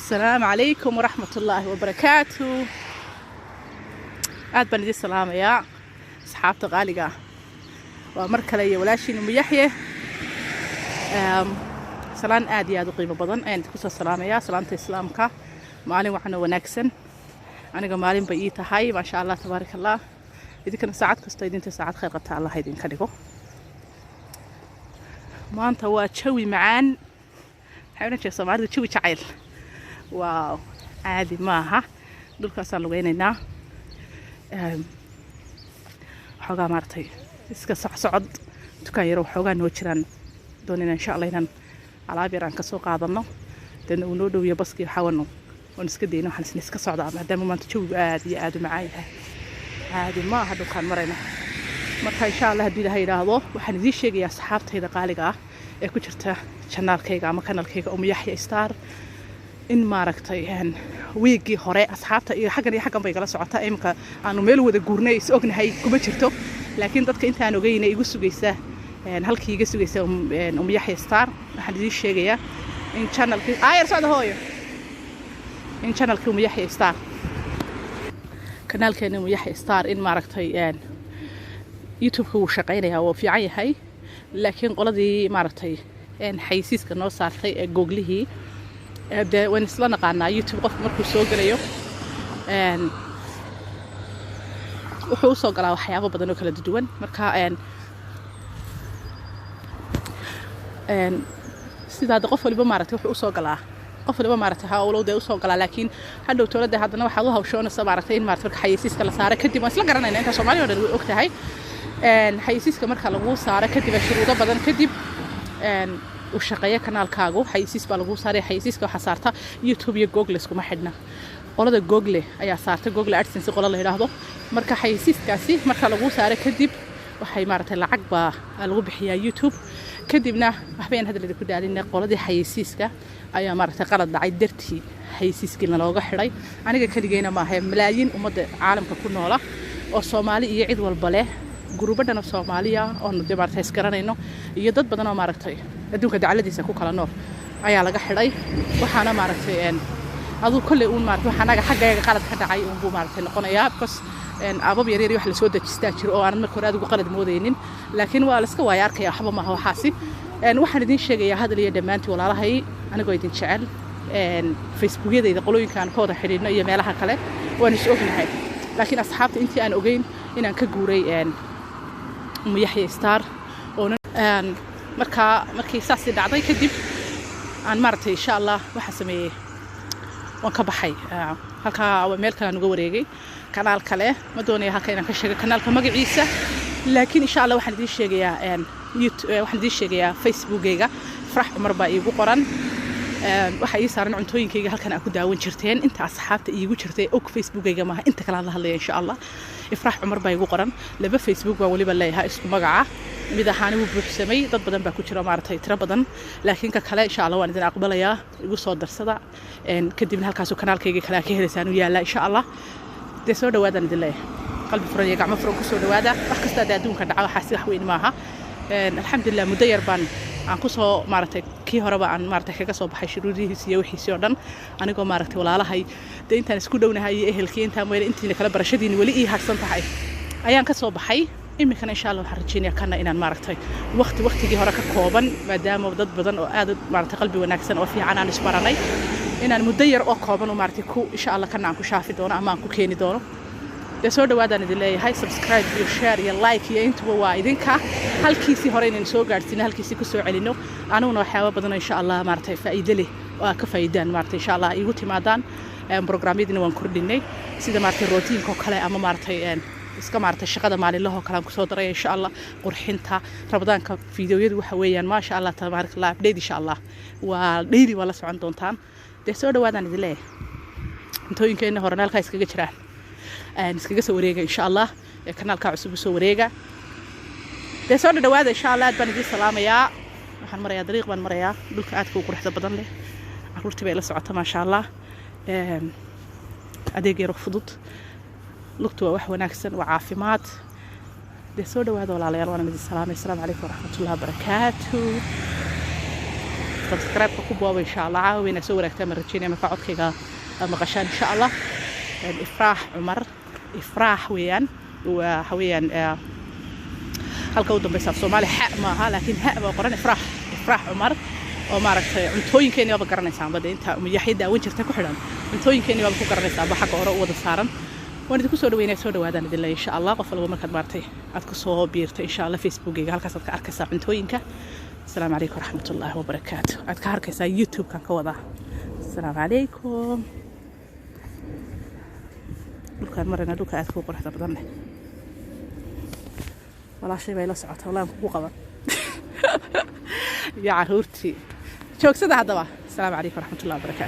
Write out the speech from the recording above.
Asalaamu calaykum waraxmatullaahi wabarakaatu. Aad baan idin salaamayaa, asxaabta qaaliga ah. Waa mar kale iyo walaashiin Umu Yaxye. Salaan aad iyo aad u qiimo badan ayaan idinku soo salaamayaa, salaamta Islaamka. Maalin wacan oo wanaagsan. Aniga maalin bay ii tahay, maasha Allah, tabaaraka Allah. Idinkana saacad kastoo idinta saacad khayr qabta Allah idinka dhigo. Maanta waa jawi macaan, waxay odhan jireen Soomaalida jawi jacayl. Waaw, caadi maaha. Dhulkaasaan lugeynaynaa, waxoogaa maaragtay iska socsocod. Dukaan yaro waxoogaa noo jiraan doonayna, insha Allah, inaan alaab yar aan kasoo qaadano, deedna uu noo dhowiyo baskii. Waxaawanu waan iska dayna, waxaan isna iska socdaa maadaama maanta jawigu aad iyo aad u macaan yahay. Caadi maaha dhulkaan marayna. Marka insha Allah, haddii Ilahay yidhaahdo, waxaan idiin sheegayaa, asxaabtayda qaaliga ah ee ku jirta channelkayga ama kanalkayga Umu Yaxya Star, in maaragtay wiiggii hore asxaabta iyo xaggan iyo xaggan bay kala socotaa. Iminka aanu meel wada guurnay, is ognahay, kuma jirto, laakiin dadka intaan ogeyna igu sugaysa, halkii iga sugaysa Umu Yaxya Star, waxaan idiin sheegayaa in channelkii aayar socda hooyo, in channelkii Umu Yaxya Star, kanaalkeena Umu Yaxya Star, in maaragtay YouTube-ka wuu shaqaynayaa, wuu fiican yahay, laakiin qoladii maaragtay xaysiiska noo saartay ee Googlihii, dee waan isla naqaanaa, YouTube qofku markuu soo gelayo wuxuu usoo galaa waxyaabo badan oo kala duwan. Marka sidaa de qof waliba maaragtay wuxuu usoo galaa, qof waliba maaragtay hawlow dee usoo galaa, laakiin hadhow towladda haddana waxaad u hawshoonaysa maaragtay in maaragtay marka xayeysiiska la saaro kadib, waan isla garanayna inta Soomaaliya oo dhan way og tahay, xayeysiiska marka lagu saaro kadib, shuruudo badan kadib uu shaqeeyo kanaalkaagu. Xayeysiis baa lagu saaray. Xayeysiiska waxaa saarta YouTube iyo Google iskuma xidhna. Qolada Google ayaa saarta, Google AdSense qola la yidhaahdo. Marka xayeysiiskaasi marka lagu saaro kadib, waxay maaragtay lacag baa lagu bixiyaa YouTube. Kadibna waxbayaan hadal idinku daalina, qoladii xayeysiiska ayaa maaragtay qalad dhacay dartii xayeysiiskiina looga xidhay. Aniga keligeyna maaha, malaayiin ummadda caalamka ku noola oo Soomaali iyo cid walba leh, gurubo dhan oo Soomaaliya oonu dee maaragtay isgaranayno iyo dad badan oo maaragtay adduunka dacaladiisa ku kala nool ayaa laga xidhay. Waxaana maaragtay aduu kolley uun maaragtay waxa anaga xaggayaga qalad ka dhacay uunbuu maaragtay noqonayaa, because abab yar yar wax lasoo dejistaa jiro oo aanad marka hore adigu qalad moodaynin, laakiin waa la iska waaya arkaya. Waxba maaha waxaasi. Waxaan idiin sheegayaa hadal iyo dhammaantii, walaalahay, anigoo idin jecel, Facebookyadayda qolooyinka aan ka wada xidhiidhno iyo meelaha kale waan is ognahay, laakiin asxaabta intii aan ogeyn inaan ka guuray Umu Yaxya Star oo markaa markii saasi dhacday kadib aan maaragtay insha Allah waxaa sameeyey, waan ka baxay halkaa, meel kale aan uga wareegay, kanaal kale. Ma doonaya halka inaan ka sheego kanaalka magaciisa, laakiin insha Allah waxaan idiin sheegayaa, waxaan idiin sheegayaa Facebookgayga Farax Cumar baa iigu qoran. Waxaa ii saaran cuntooyinkayga halkan aa ku daawan jirteen. Inta asxaabta iigu jirtay og Facebookgayga maaha, inta kale aan la hadlaya. Insha Allah Ifrax Cumar baa iigu qoran. Laba Facebook baan weliba leeyahay isku magaca. Mid ahaani wuu buuxsamay, dad badan baa ku jira, maaragtay tiro badan, laakiin ka kale insha Allah waan idin aqbalayaa, igu soo darsada. Kadibna halkaasuu kanaalkayga kale aa ka helaysaan u yaallaa insha Allah. Dee soo dhawaadaan idin leeyahay, qalbi furan iyo gacmo furan kusoo dhawaada. Wax kasta dee adduunka dhaca, waxaasi wax weyn maaha. Alxamdulilah, muddo yar baan aan kusoo maaragtay kii horeba aan maaragtay kaga soo baxay shuruudihiisi iyo wixiisii oo dhan, anigoo maaragtay walaalahay dee intaan isku dhownahay iyo ehelkii intaan weli intiina kala barashadiini weli ii harsan tahay ayaan ka soo baxay. Iminkana insha Allah waxaan rajeynaya kana inaan maaragtay waqti waqtigii hore ka kooban, maadaama dad badan oo aad maaragtay qalbi wanaagsan oo fiican aan isbaranay, inaan muddo yar oo kooban oo maaragtay ku insha Allah kana aan ku shaafi doono ama aan ku keeni doono. Dee soo dhawaadaan idin leeyahay. Subscribe iyo share iyo like iyo intuba waa idinka. Halkiisii hore inaynu soo gaadhsiino, halkiisii kusoo celino, aniguna waxyaaba badan insha Allah maaragtay faa'iido leh oo aad ka faa'iidaan maaragtay insha Allah iigu timaadaan. Programyadiina waan kordhinay, sida maaragtay routine-ka oo kale ama maaragtay iska maaragtay shaqada maalinlaha oo kale aan kusoo daray insha Allah. Qurxinta Ramadaanka fiidiyoyadu waxa weeyaan, maasha Allah, tabaarak Allah, update insha Allah waa daily, waa la socon doontaan. Dee soo dhawaadaan idin leeyahay. Cuntooyinkeena horena halkaa iskaga jiraan, iskaga soo wareega insha Allah kanaalka cusub usoo wareega. Dee soo dhadhawaada insha Allah. Aad baan idiin salaamayaa. Waxaan marayaa dariiq baan marayaa, dhulka aadka u quruxda badan leh. Caruurtii bay la socota, maasha Allah. Adeeg yaro fudud, lugtu waa wax wanaagsan, waa caafimaad. Dee soo dhawaada, walaalayaal, waan idin salaamay. Asalaamu calaykum waraxmatullahi wabarakaatu. Subscribe-ka ku booba, insha Allah. Caawina soo waraagtaa ma rajeynaya marka codkayga maqashaan, insha Allah. Ifraax Cumar, Ifraax weeyaan, waxa weeyaan halka u dambaysa af Soomaali xa maaha, laakiin ha baa qoran. Ifraax, Ifraax Cumar oo maaragtay cuntooyinkeeni baaba garanaysaanba dee, inta Umuyaxya daawan jirta ku xidhan, cuntooyinkeeni baaba ku garanaysaanba, xagga hore u wada saaran. Waan idinku soo dhaweynaya, soo dhawaadaan idin leeyahay, insha Allah. Qof walba markaad maaragtay aad ku soo biirto, insha Allah, Facebookgayga, halkaas aad ka arkaysaa cuntooyinka. Asalaamu calaykum waraxmatullaahi wabarakaatu. Aad ka arkaysaa YouTube-kan ka wadaa. Asalaamu calaykum. Dhulkaan marayna, dhulka aad kuu quruxda badan leh. Walaashay bay la socota, wallaan kugu qaban iyo caruurtii joogsada haddaba. Asalaamu calaykum waraxmatullahi wabarakaatu.